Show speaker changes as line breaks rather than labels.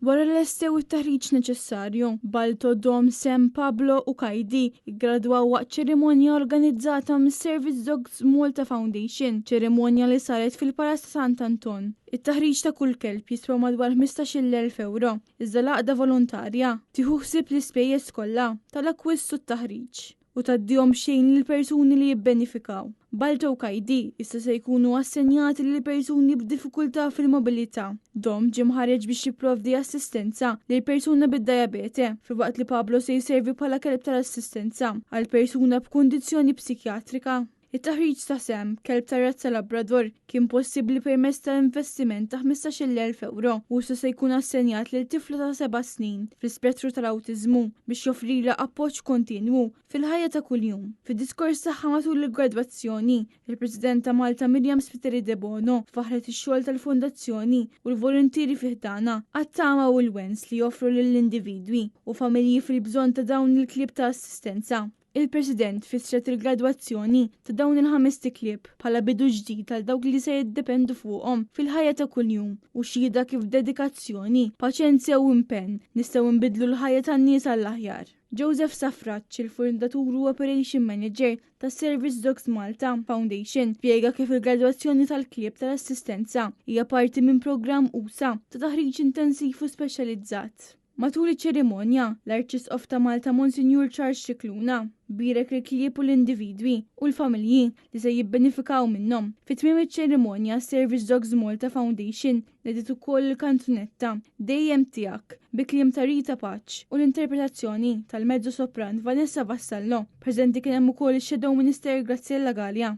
Wara li lestew it-taħriġ neċessarju, Balto, Dom, Sam, Pablo u Kajdi ggradwaw waqt ċerimonja organizzata mis-Service Dogs Malta Foundation, ċerimonja li saret fil-Palazz ta' Sant Anton. It-taħriġ ta' kull kelb jiswa madwar 15,000 ewro, iżda l-għaqda volontarja tieħu ħsieb l-ispejjeż kollha tal-akkwist u t-taħriġ u tgħaddihom b'xejn lil persuni li jibbenifikaw. Balto u Kajdi issa se jkunu assenjati lil persuni b'diffikultà fil-mobilità. Dom ġie mħarreġ biex jipprovdi assistenza lil persuna bid-diabete, filwaqt li Pablo se jservi bħala kelb tal-assistenza għal persuna b'kundizzjoni psikjatrika. It-taħriġ ta' Sam, kelb tar-razza Labrador, kien possibbli permezz ta' investiment ta' 15,000 ewro u issa se jkun assenjat lil tifla ta' seba' snin fl-ispettru tal-awtiżmu biex joffrilha appoġġ kontinwu fil-ħajja ta' kuljum. Fid-diskors tagħha matul il-gradwazzjoni, il-President ta' Malta Miriam Spiteri Debono faħħret ix-xogħol tal-Fondazzjoni u l-voluntieri fi ħdanha għat-tama u l-wens li joffru lill-individwi u familji fil-bżonn ta' dawn il-klieb ta' assistenza. Il-President fissret il-gradwazzjoni ta' dawn il-ħamest iklieb bħala bidu ġdid għal dawk li se jiddependu fuqhom fil-ħajja ta' kuljum u xhieda kif b'dedikazzjoni, paċenzja u impenn nistgħu nbiddlu l-ħajja tan-nies għall-aħjar. Joseph Safrac, il-fundatur u Operation Manager ta' Service Dogs Malta Foundation, spjega kif il-gradwazzjoni tal-klieb tal-assistenza hija parti minn programm usa' ta' taħriġ intensiv u speċjalizzat. Matul iċ-ċerimonja, l-Arċisqof ta' Malta Monsinjur Charles Scicluna bierek lill-klieb u l-individwi u l-familji li se jibbenefikaw minnhom. Fi tmiem iċ-ċerimonja, Service Dogs Malta Foundation nediet ukoll il-kanzunetta Dejjem Tiegħek bi kliem ta' Rita Pace u l-interpretazzjoni tal-mezzo sopran Vanessa Vassallo. Preżenti kien hemm ukoll ix-Shadow Minister Graziella Galea.